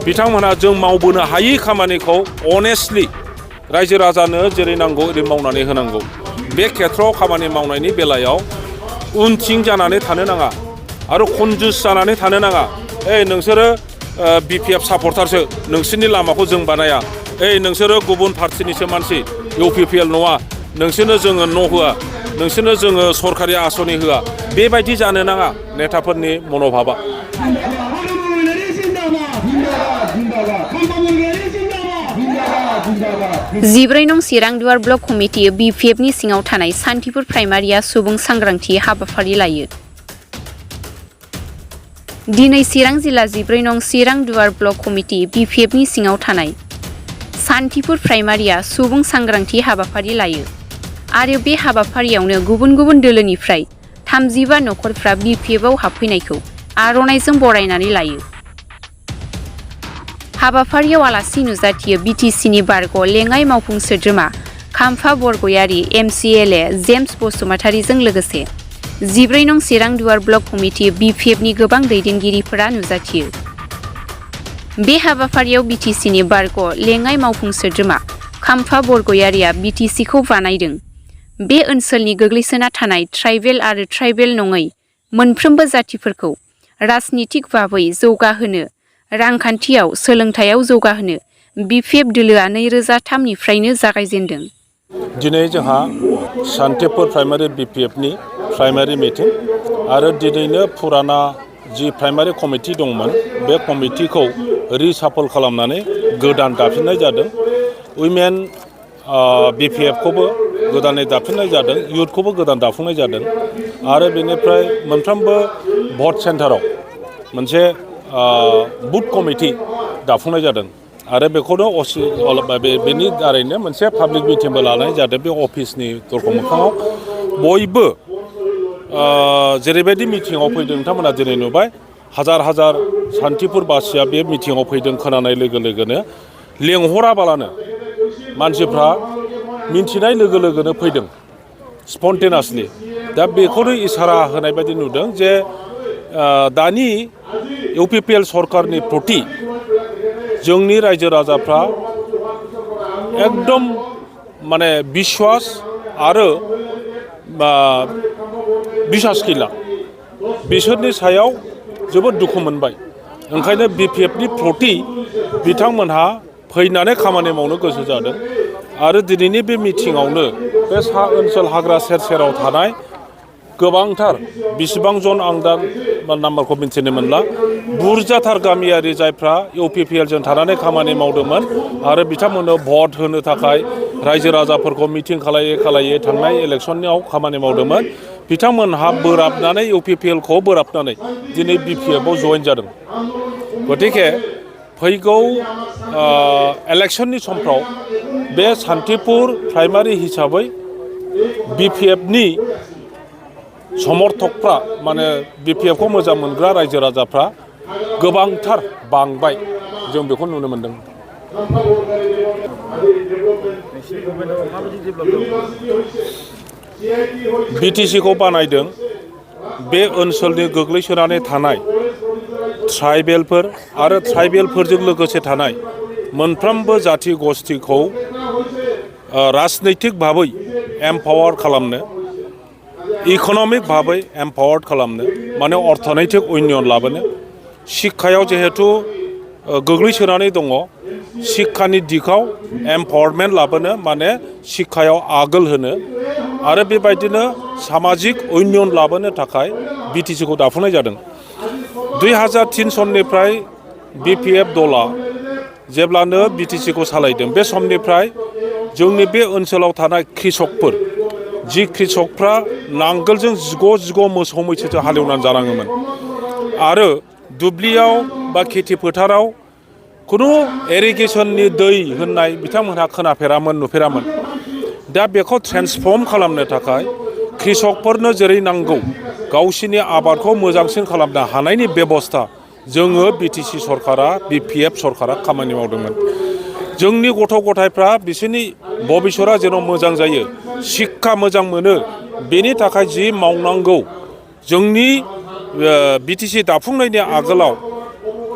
बिथांमोनहा जों मावबोनो हायि खामानिखौ अनेस्टलि रायजो राजानो जेरै नांगौ ओरै मावनानै होनांगौ। बे खेथ्रआव खामानि मावनायनि बेलायाव उनथिं जानानै थानो नाङा आरो कनजुस जानानै थानो नाङा। नोंसोरो बिपिएफ सापर्टारसो, नोंसोरनि लामाखौ जों बानाया। नोंसोरो गुबुन पार्टिनिसो मानसि, इउपिपिएल नङा, नोंसोरनो जोङो न' होआ, नोंसोरनो जोङो सरकारि आसनि होआ। बेबायदि जानो नाङा नेताफोरनि मन'भाबा। जिब्रै नं चिरां दुवार ब्लक कमिटि बिपिएफनि सिङाव थानाय सान्थिपुर प्राइमारिया सुबुं सांग्रांथि हाबाफारि लायो। दिनै चिरां जिल्ला जिब्रै नं चिरां दुवार ब्लक कमिटि बिपिएफनि सिङाव थानाय सान्थिपुर प्राइमारिया सुबुं सांग्रांथि हाबाफारि लायो आरो बे हाबाफारियावनो गुबुन गुबुन दोलोनिफ्राय 35 नखरफ्रा बिपिएफआव हाबफैनायखौ आर'नाइजों बरायनानै लायो। हाबाफारियाव आलासि नुजाथियो बिटिसिनि बारग' लेङाइ मावफुं सोद्रोमा खाम्फा बरगयारि एमसिएलए जेम्स बसुमतारीजों लोगोसे जिब्रै नं चिरां दुवार ब्लक कमिटि बिपिएफनि गोबां दैदेनगिरिफोरा नुजाथियो। बे हाबाफारियाव बिटिसिनि बारग' लेङाइ मावफुं सोद्रोमा खाम्फा बरगयारिया बिटिसिखौ बानायदों। बे ओनसोलनि गोग्लैसोना थानाय ट्राइबेल आरो ट्राइबेल नङै मोनफ्रोमबो जातिफोरखौ राजनितिक भाबै जौगाहोनो, रांखान्थियाव, सोलोंथायाव जौगाहोनो बिपिएफ दोलोआ 2003 निफ्रायनो जागायजेनदों। दिनै जोंहा सान्थिपुर प्राइमारि बिपिएफनि प्राइमारि मिटिं आरो दिनैनो फुराना जि प्राइमारि कमिटि दंमोन बे कमिटिखौ रिसाफल खालामनानै गोदान दाफिननाय जादों। उइमेन बिपिएफखौबो गोदानै दाफिननाय जादों, इयुथखौबो गोदान दाफुंनाय जादों आरो बेनिफ्राय मोनफ्रोमबो भट सेन्टाराव मोनसे बुथ कमिटि दाफुंनाय जादों आरो बेखौनो बेनि दारैनो मोनसे पाब्लिक मिटिंबो लानाय जादों। बे अफिसनि दरखं मोखाङाव बयबो जेरैबायदि मिटिङाव फैदों नोंथांमोना दिनै नुबाय, हाजार हाजार सान्थिपुर बासिया बे मिटिङाव फैदों खोनानाय लोगो लोगोनो लेंहराबालानो मानसिफ्रा मिन्थिनाय लोगो लोगोनो फैदों स्पन्टेनासलि। दा बेखौनो इसारा होनाय बायदि नुदों जे दानि इउपिपिएल सरकारनि प्रति जोंनि रायजो राजाफ्रा एकदम माने बिश्वास आरो बिसास गैला, बिसोरनि सायाव जोबोद दुखु मोनबाय। ओंखायनो बिपिएफनि प्रति बिथांमोनहा फैनानै खामानि मावनो गोसो जादों आरो दिनैनि बे मिटिङावनो बे सा ओनसोल हाग्रा सेर सेराव थानाय गोबांथार, बिसिबां जन आं दा नाम्बारखौ मिन्थिनो मोनला, बुरजाथार गामियारि जायफ्रा इउपिपिएलजों थानानै खामानि मावदोंमोन आरो बिथांमोननो भट होनो थाखाय रायजो राजाफोरखौ मिटिं खालायै थांनाय इलेक्सनाव खामानि मावदोंमोन, बिथांमोनहा बोराबनानै इउपिपिएलखौ बोराबनानै दिनै बिपिएफआव जइन जादों। गतिके फैगौ इलेक्सननि समफ्राव बे सान्थिपुर प्राइमारि हिसाबै बिपिएफनि समर्थकफ्रा माने बिपिएफखौ मोजां मोनग्रा रायजो राजाफ्रा गोबांथार बांबाय, जों बेखौ नुनो मोनदों। बिटिसिखौ बानायदों बे ओनसोलनि गोग्लैसोनानै थानाय ट्राइबेलफोर आरो ट्राइबेलफोरजों लोगोसे थानाय मोनफ्रोमबो जाथि गस्थिखौ राजनैतिक भाबै एम्पावार खालामनो, इक'नमिक भाबै एम्पावार्ड खालामनो, माने अर्थनैतिक उन्नयन लाबोनो, शिक्षायाव जिहेतु गोग्लैसोनानै दङ, शिक्षानि दिगाव एम्पावारमेन्ट लाबोनो, माने शिक्षायाव आगोल होनो आरो बेबायदिनो सामाजिक उन्नयन लाबोनो थाखाय बिटिसिखौ दाफुंनाय जादों। 2003 सननिफ्राय बिपिएफ दला जेब्लानो बिटिसिखौ सालायदों बे समनिफ्राय जोंनि बे ओनसोलाव थानाय कृषकफोर, जि कृषकफ्रा नांगोलजों जिग' मोसौ मैसोजों हालेवनानै जानाङोमोन आरो दुब्लियाव बा खेथि फोथाराव खुनु इरिगेसननि दै होननाय बिथांमोनहा खोनाफेरामोन, नुफेरामोन। दा बेखौ ट्रेन्सफर्म खालामनो थाखाय कृषकफोरनो जेरै नांगौ गावसिनि आबादखौ मोजांसिन खालामनो हानायनि बेबस्था जोङो बिटिसि सरकारा, बिपिएफ सरकारा खामानि मावदोंमोन। जोंनि गथ' गथायफ्रा बिसोरनि भबिसतआ जेन' मोजां जायो, शिक्षा मोजां मोनो, बेनि थाखाय जि मावनांगौ जोंनि बिटिसि दाफुंनायनि आगोलाव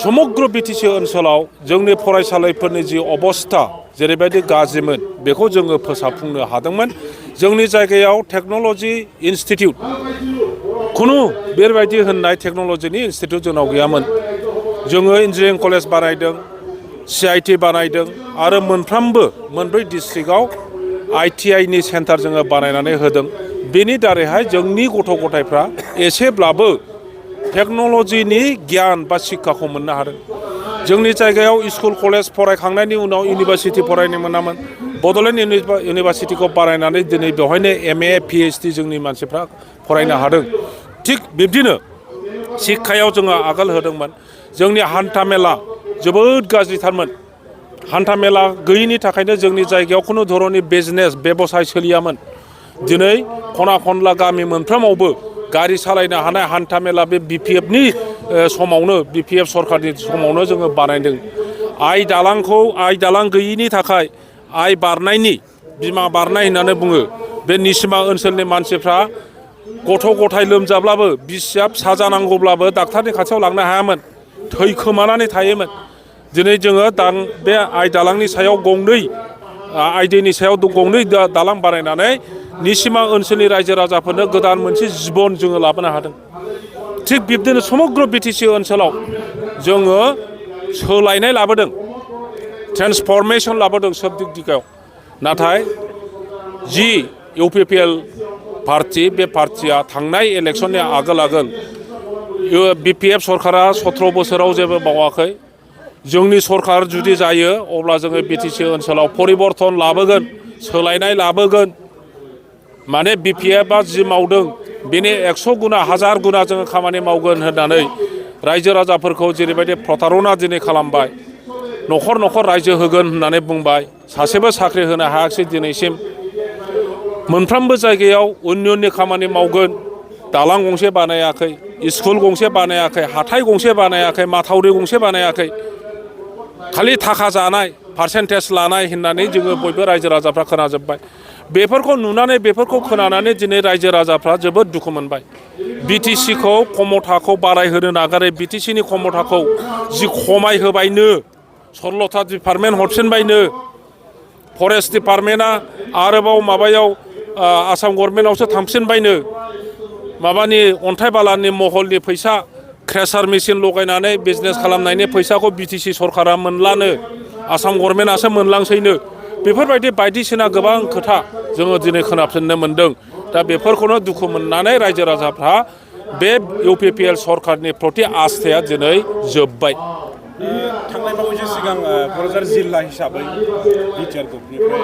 समग्र बिटिसि ओनसोलाव जोंनि फरायसालिफोरनि जि अबस्था जेरैबायदि गाज्रिमोन बेखौ जोङो फोसाबफुंनो हादोंमोन। जोंनि जायगायाव टेक्न'लजि इनस्टिटिउट खुनु बेबायदि होननाय टेक्न'लजिनि इनस्टिटिउट जोंनाव गैयामोन। जोङो इन्जिनियारिं कलेज बानायदों, CIT बानायदों आरो मोनब्रै डिस्ट्रिक्टआव ITI नि सेन्टार जोङो बानायनानै होदों। बेनि दारैहाय जोंनि गथ' गथायफ्रा एसेब्लाबो टेक्न'लजिनि गियान बा शिक्षाखौ मोननो हादों। जोंनि जायगायाव स्कुल कलेज फरायखांनायनि उनाव इउनिभारसिटि फरायनो मोनामोन। बड'लेण्ड इउनिभारसिटिखौ बानायनानै दिनै बेवहायनो MA PhD जोंनि मानसिफ्रा फरायनो हादों। थिग बिब्दिनो शिक्षायाव जोङो आगोल होदोंमोन। जोंनि हान्था मेला जोबोद गाज्रिथारमोन। हान्था मेला गैयिनि थाखायनो जोंनि जायगायाव खुनु धरननि बिजनेस बेबसाय सोलियामोन। दिनै खना खनला गामि मोनफ्रोमावबो गारि सालायनो हानाय हान्था मेला बे BPFनि समावनो BPF सरकारनि समावनो जोङो बानायदों। आइ दालां गैयिनि थाखाय आइ बारनायनि बिमा बारनाय होननानै बुङो। बे निसिमा ओनसोलनि मानसिफ्रा गथ' गथाय लोमजाब्लाबो बिसिया फिसा जानांगौब्लाबो डाक्टारनि खाथियाव लांनो हायामोन, थैखोमानानै थायोमोन। दिनै जोङो बे आइ दालांनि सायाव आइ दैनि सायाव गंनै दालां बानायनानै निसिमा ओनसोलनि रायजो राजाफोरनो गोदान मोनसे जिबन जोङो लाबोनो हादों। थिग बिब्दिनो समग्र बिटिसि ओनसोलाव जोङो सोलायनाय लाबोदों, ट्रेन्सफरमेसन लाबोदों सोब दिगायाव। नाथाय जि UPPL पार्टी बे पार्टीया थांनाय इलेक्सननि आगोल BPF सरकारा 17 बोसोराव जेबो मावाखै। जोंनि सरकार जुदि जायो अब्ला जोङो बिटिसि ओनसोलाव परिबर्तन लाबोगोन, सोलायनाय लाबोगोन। माने BPFआ जि मावदों बेनि 100 गुना 1000 गुना जोङो खामानि मावगोन होननानै रायजो राजाफोरखौ जेरैबायदि प्रतारना दिनै खालामबाय, न'खर न'खर रायजो होगोन होननानै बुंबाय, सासेबो साख्रि होनो हायाखिसै दिनैसिम। मोनफ्रोमबो जायगायाव उन्नयननि खामानि मावगोन, दालां गंसे बानायाखै, स्कुल गंसे बानायाखै, हाथाय गंसे बानायाखै, माथावरि गंसे बानायाखै। खालि थाखा जानाय, पार्सेन्टेज लानाय होननानै जोङो बयबो रायजो राजाफ्रा खोनाजोब्बाय। बेफोरखौ नुनानै बेफोरखौ खोनानानै दिनै रायजो राजाफ्रा जोबोद दुखु मोनबाय। बिटिसिखौ खमथाखौ बारायहोनो नागारै बिटिसिनि खमथाखौ जि खमायहोबायनो, 16था डिपार्टमेन्ट हरफिनबायनो, फरेस्ट डिपार्टमेन्टआ आरोबाव माबायाव आसाम गभर्नमेन्टआवसो थांफिनबायनो। माबानि अन्थाइ बालानि महलनि फैसा क्रेसार मेचिन लगायनानै बिजनेस खालामनायनि फैसाखौ बिटिसि सरकारा मोनलानो, आसाम गभर्नमेन्टआसो मोनलांसैनो। बेफोरबायदि बायदिसिना गोबां खोथा जोङो दिनै खोनाफिननो मोन्दों। दा बेफोरखौनो दुखु मोननानै रायजो राजाफ्रा बे UPPL सरकारनि प्रति आस्थाया दिनै जोब्बाय। थांनाय बावैसो सिगां क'क्राझार जिल्ला हिसाबै बिटिआर गभनिफ्राय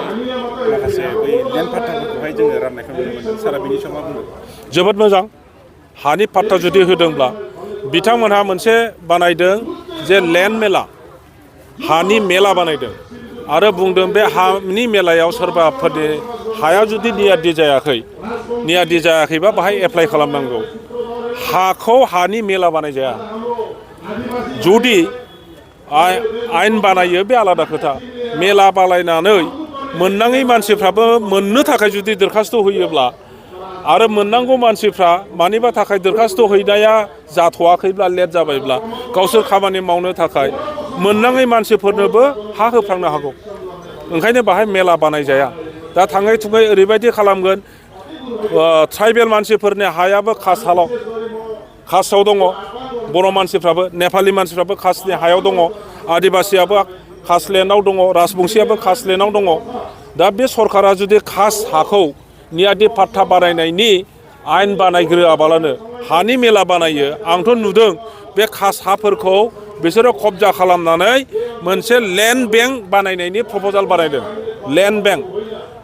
माखासे बै लेन्ड पाट्टाफोरखौहाय जोङो राननायखौ नुनो मोन्दों। सारा बिनि सायाव मा बुंदों? जोबोद मोजां। हानि पाट्टा जुदि होदोंब्ला बिथांमोनहा मोनसे बानायदों जे लेन्ड मेला, हानि मेला बानायदों आरो बुंदों बे हानि मेलायाव सोरबाफोरनि हाया जुदि नियादि जायाखैबा बाहाय एप्लाइ खालामनांगौ। हाखौ हानि मेला बानायजाया। जुदि आयेन बानायो बे आलादा खोथा। मेला बानायनानै मोननाङै मानसिफ्राबो मोननो थाखाय जुदि दरखास्थ' होयोब्ला आरो मोननांगौ मानसिफ्रा मानिबा थाखाय दरखास्थ' हैनाया जाथ'वाखैब्ला लेट जाबायब्ला गावसोर खामानि मावनो थाखाय मोननाङै मानसिफोरनोबो हा होफ्रांनो हागौ। ओंखायनो बाहाय मेला बानायजाया। दा थाङै थुङै ओरैबायदि खालामगोन, ट्राइबेल मानसिफोरनि हायाबो कास्टआव दङ, बर' मानसिफ्राबो, नेपालि मानसिफ्राबो कास्टनि हायाव दङ, आदिबासियाबो कास्ट लेन्डआव दङ, राजबंसियाबो कास्ट लेन्डआव दङ। दा बे सरकारा जुदि कास्ट हाखौ नियादि पाट्टा बानायनायनि आयेन बानायग्रोआबालानो हानि मेला बानायो, आंथ' नुदों बे कास्ट हाफोरखौ बिसोरो कब्जा खालामनानै मोनसे लेन्ड बेंक बानायनायनि प्रप'जाल बानायदों। लेन्ड बेंक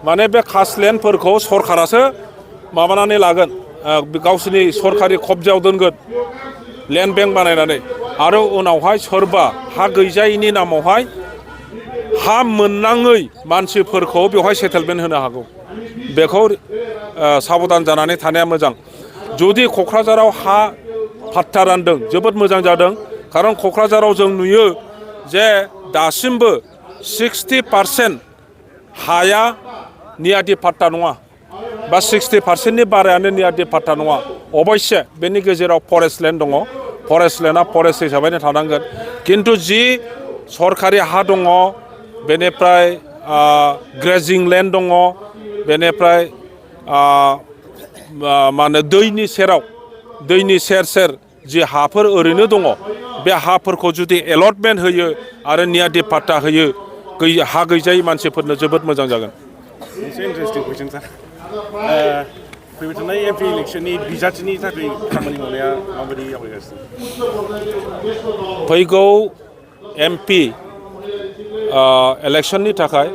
माने बे कास्ट लेन्डफोरखौ सरकारासो माबानानै लागोन, गावसोरनि सरकारि कब्जायाव दोनगोन लेन्ड बेंक बानायनानै। आरो उनावहाय सोरबा हा गैजायैनि नामावहाय हा मोननाङै मानसिफोरखौ बेवहाय सेटेलमेन्ट होनो हागौ। बेखौ साबधान जानानै थानाया मोजां। जुदि क'क्राझाराव हा पाट्टा रानदों जोबोद मोजां जादों। खारन क'क्राझाराव जों नुयो जे दासिमबो 60% हाया नियादि पाट्टा नङा, बा 60%नि बारायानो नियादि पाट्टा नङा। अबयसे बेनि गेजेराव फरेस्ट लेन्ड दङ। फरेस्ट लेन्डआ फरेस्ट हिसाबैनो थानांगोन खिन्थु जि सरकारि हा दङ बेनिफ्राय ग्रेजिं लेन्ड दङ बेनिफ्राय मा होनो दैनि सेर सेर जि हाफोर ओरैनो दङ बे हाफोरखौ जुदि एलटमेन्ट होयो आरो नियादि पाट्टा होयो हा गैजायै मानसिफोरनो जोबोद मोजां जागोन। मोनसे इन्टारेस्टिं कुइसन सार फैबाय थानाय एमपि इलेक्सननि बिजाथिनि थाखाय खामानि मावनाया माबायदि आवगायगासिनो? फैगौ एमपि इलेक्सननि थाखाय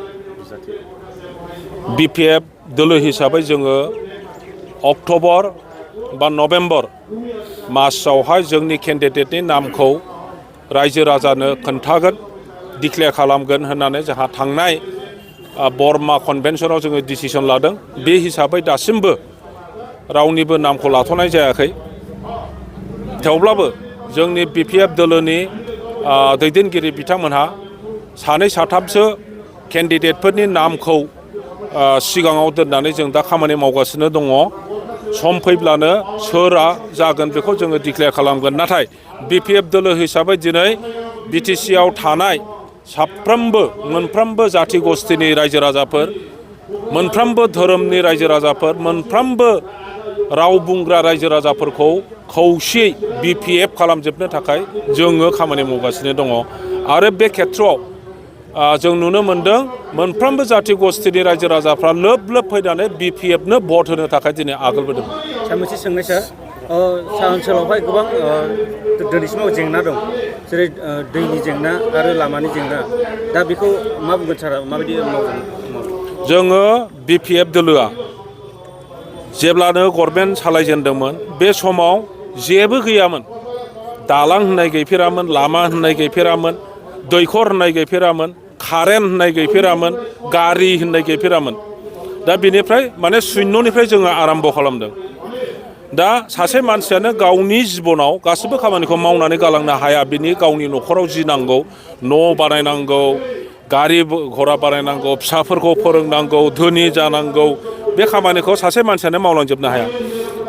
बिपिएफ दोलो हिसाबै जोङो अक्ट'बर बा नभेम्बर मासावहाय जोंनि केन्डिडेटनि नामखौ रायजो राजानो खोन्थागोन डिक्लेयार खालामगोन होननानै जोंहा थांनाय बर्मा कनभेन्सनाव जोङो डिसिसन लादों। बे हिसाबै दासिमबो रावनिबो नामखौ लाथ'नाय जायाखै। थेवब्लाबो जोंनि बिपिएफ दोलोनि दैदेनगिरि बिथांमोनहा सानै साथामसो केन्डिडेटफोरनि नामखौ सिगाङाव दोननानै जों दा खामानि मावगासिनो दङ। सम फैब्लानो सोरआ जागोन बेखौ जोङो डिक्लेयार खालामगोन। नाथाय बिपिएफ दोलो हिसाबै दिनै बिटिसिआव थानाय मोनफ्रोमबो जाथि गस्थिनि रायजो राजाफोर, मोनफ्रोमबो धोरोमनि रायजो राजाफोर, मोनफ्रोमबो राव बुंग्रा रायजो राजाफोरखौ खौसेयै बिपिएफ खालामजोबनो थाखाय जोङो खामानि मावगासिनो दङ। आरो बे खेथ्रआव जों नुनो मोन्दों मोनफ्रोमबो जाथि गस्थिनि रायजो राजाफ्रा लोब फैनानै बिपिएफनो भट होनो थाखाय दिनै आगोलबोदों। सार मोनसे सोंनाय सार सा ओनसोलावहाय गोबां दिनैसिमाव जेंना दं जेरै दैनि जेंना आरो लामानि जेंना दा बेखौ मा बुंगोन सारा माबायदि मावगोन? जोङो बिपिएफ दोलोआ जेब्लानो गभर्नमेन्ट सालायजेनदोंमोन बे समाव जेबो गैयामोन। दालां होननाय गैफेरामोन, लामा होननाय गैफेरामोन, दैखर होननाय गैफेरामोन, कारेन्ट होननाय गैफेरामोन, गारि होननाय गैफेरामोन। दा बेनिफ्राय माने शून्यनिफ्राय जोङो आराम्भ खालामदों। दा सासे मानसियानो गावनि जिबनाव गासिबो खामानिखौ मावनानै गालांनो हाया। बिनि गावनि न'खराव जि नांगौ, न' बानायनांगौ, गारि घरा बानायनांगौ, फिसाफोरखौ फोरोंनांगौ, धोनि जानांगौ, बे खामानिखौ सासे मानसियानो मावलांजोबनो हाया।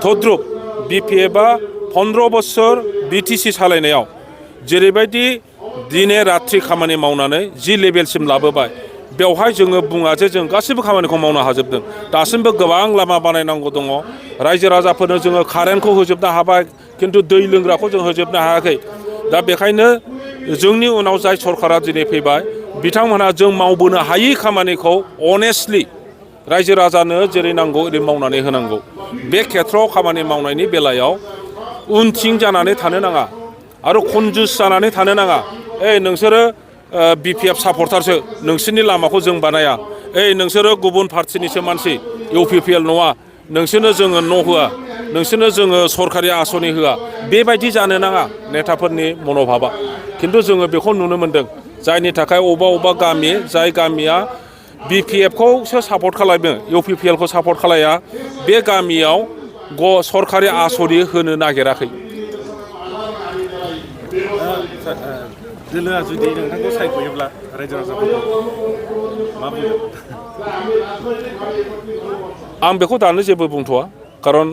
तद्रुप बिपिएफआ 15 बोसोर बिटिसि सालायनायाव जेरैबायदि दिने रात्रि खामानि मावनानै जि लेभेलसिम लाबोबाय बेवहाय जोङो बुङा जे जों गासैबो खामानिखौ मावनो हाजोबदों। दासिमबो गोबां लामा बानायनांगौ दङ। रायजो राजाफोरनो जोङो कारेन्टखौ होजोबनो हाबाय खिन्थु दै लोंग्राखौ जों होजोबनो हायाखै। दा बेखायनो जोंनि उनाव जाय सरकारा दिनै फैबाय बिथांमोनहा जों मावबोनो हायि खामानिखौ अनेस्टलि रायजो राजानो जेरै नांगौ ओरै मावनानै होनांगौ। बे खेथ्रआव खामानि मावनायनि बेलायाव उनथिं जानानै थानो नाङा आरो कनजुस जानानै थानो नाङा। नोंसोरो बिपिएफ सापर्टारसो, नोंसोरनि लामाखौ जों बानाया। नोंसोरो गुबुन पार्टिनिसो मानसि, इउपिपिएल नङा, नोंसोरनो जोङो न' होआ, नोंसोरनो जोङो सरकारि आसनि होआ। बेबायदि जानो नाङा नेताफोरनि मन'भाबा। खिन्थु जोङो बेखौ नुनो मोन्दों जायनि थाखाय अबेबा गामि जाय गामिया बिपिएफखौसो सापर्ट खालामो, इउपिपिएलखौ सापर्ट खालाया, बे गामियाव सरकारि आसनि होनो नागिराखै। दोलोआ जुदि नोंथांखौ सायख'योब्ला रायजो राजाफोरखौ मा बुंगोन? आं बेखौ दानो जेबो बुंथ'वा। खारन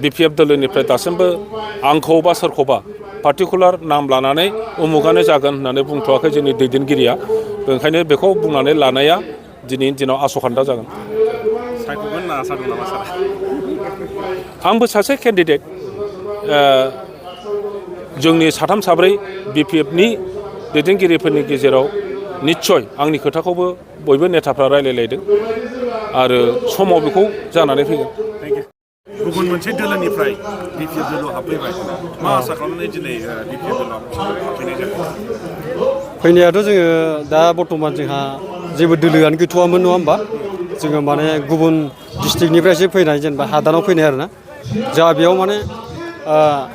बिपिएफ दोलोनिफ्राय दासिमबो आंखौ बा सोरखौबा पार्टिकुलार नाम लानानै उमुगानो जागोन होननानै बुंथ'वाखै जोंनि दैदेनगिरिया। ओंखायनो बेखौ बुंनानै लानाया दिनैनि दिनाव आसखान्दा जागोन। सायख'गोन होनना आसा दं नामा सार? आंबो सासे केन्डिडेट। जोंनि साथाम साब्रै बिपिएफनि दैदेनगिरिफोरनि गेजेराव निस्सय आंनि खोथाखौबो बयबो नेताफ्रा रायलायलायदों आरो समाव बेखौ जानानै फैगोन। गुबुन मोनसे दोलोनिफ्राय बिपिएफ दोलोआव हाबफैबाय, मा आसा खालामनानै दिनै बिपिएफ दोलोआव हाबफैनाय जाखो? फैनायाथ' जोङो दा बर्थमान जोंहा जेबो दोलोआनो गैथ'वामोन नङा होमबा? जोङो माने गुबुन डिस्ट्रिक्टनिफ्रायसो फैनाय, जेनेबा हादानाव फैनाय आरोना। जोंहा बेयाव माने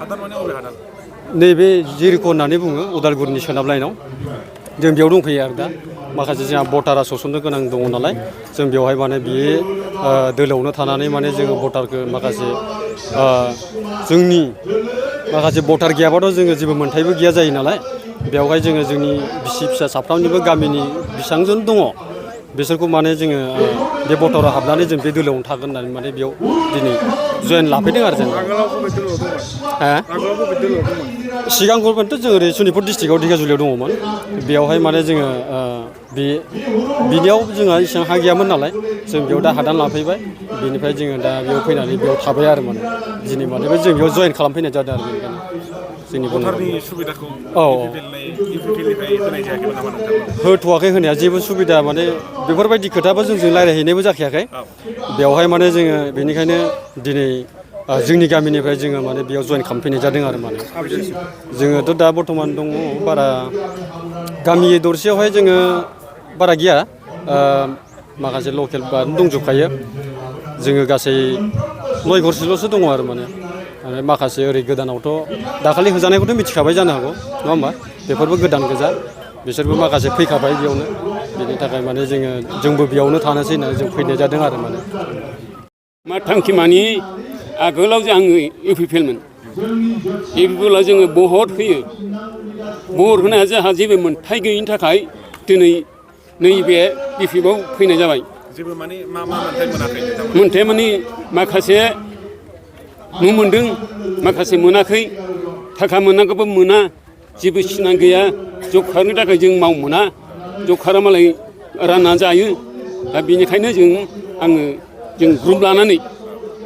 हादान माने अबे हादान? नैबे जिरिख' होननानै बुङो उदालगुरिनि सोनाब लाइनाव। जों बेयाव दंफैयो आरो दा माखासे जोंहा भटारा सोसननो गोनां दङ नालाय जों बेवहाय माने बे दोलोआवनो थानानै माने जोङो भटारखौ माखासे जोंनि माखासे भटार गैयाबाथ' जोङो जेबो मोन्थायबो गैया जायो नालाय बेवहाय जोङो जोंनि बिसि फिसा साफ्रोमनिबो गामिनि बेसेबांजन दङ बिसोरखौ माने जोङो बे भटाराव हाबनानै जों बे दोलोआवनो थागोन होननानै माने बेयाव दिनै जयेन लाफैदों आरो जों सिगां गभर्नमेन्टथ' जों ओरै सनितपुर डिस्ट्रिक्टआव ढेकियाजुलियाव दङमोन बेयावहाय माने जोङो बिनियाव जोंहा इसेबां हा गैयामोन नालाय जों बेयाव दा हादान लाफैबाय बेनिफ्राय जोङो दा बेयाव फैनानै बेयाव थाबाय आरो माने दिनै माने जों बेयाव जयेन खालामफैनाय जादों आरो बेनिखायनो जोंनि भटारनि सुबिदाखौ होथ'वाखै होनाया जेबो सुबिदा माने बेफोरबायदि खोथाबो जोंजों रायज्लायहैनायबो जाखायाखै बेवहाय माने जोङो बेनिखायनो दिनै जोंनि गामिनिफ्राय जोङो माने बेयाव जयेन खालामफैनाय जादों आरो माने जोङोथ' दा बर्थमान दङ बारा गामि दरसेयावहाय जोङो बारा गैया माखासे लकेल दंजोबखायो जोङो गासै 9 घरसोल'सो दङ आरो माने माखासे ओरै गोदानावथ' दाखालि होजानायखौथ' मिथिखाबाय जानो हागौ नङा होमबा बेफोरबो गोदान गोजा बिसोरबो माखासे फैखाबाय बेयावनो बेनि थाखाय माने जोंबो बेयावनो थानोसै होननानै जों फैनाय जादों आरो माने मा थांखि मानि आगोलाव आङो इउपिपिएलमोन इउपिपिएलाव जोङो भट होयो भट होनाया जोंहा जेबो मोनथाय गैयिनि थाखाय दिनै नैबे बिपिएफआव फैनाय जाबाय जेबो माने मा मोनथाय मोनाखै मोनथाय माने माखासे न' मोनदों माखासे मोनाखै थाखा मोननांगौबो मोना जेबो सिना गैया जब खारनो थाखाय जों मोना जब खारा मालाय रानना जायो दा बेनिखायनो जों ग्रुप लानानै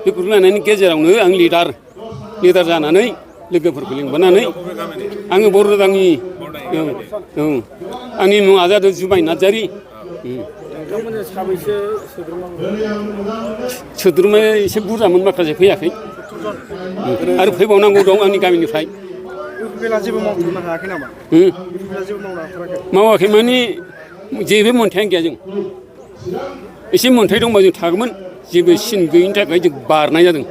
बे ग्रुप लानायनि गेजेरावनो आं लिडार जानानै लोगोफोरखौ लिंबोनानै आङो बर'दांनि आंनि मुङा जादों जुमाय नार्जारि सोद्रोमाया एसे बुरजामोन माखासे फैयाखै आरो फैबावनांगौ दं आंनि गामिनिफ्राय मावाखै माने जेबो मोनथायानो गैया जों एसे मोनथाय दंबा जों थागौमोन जेबो सिन गैयिनि थाखाय जों बारनाय जादों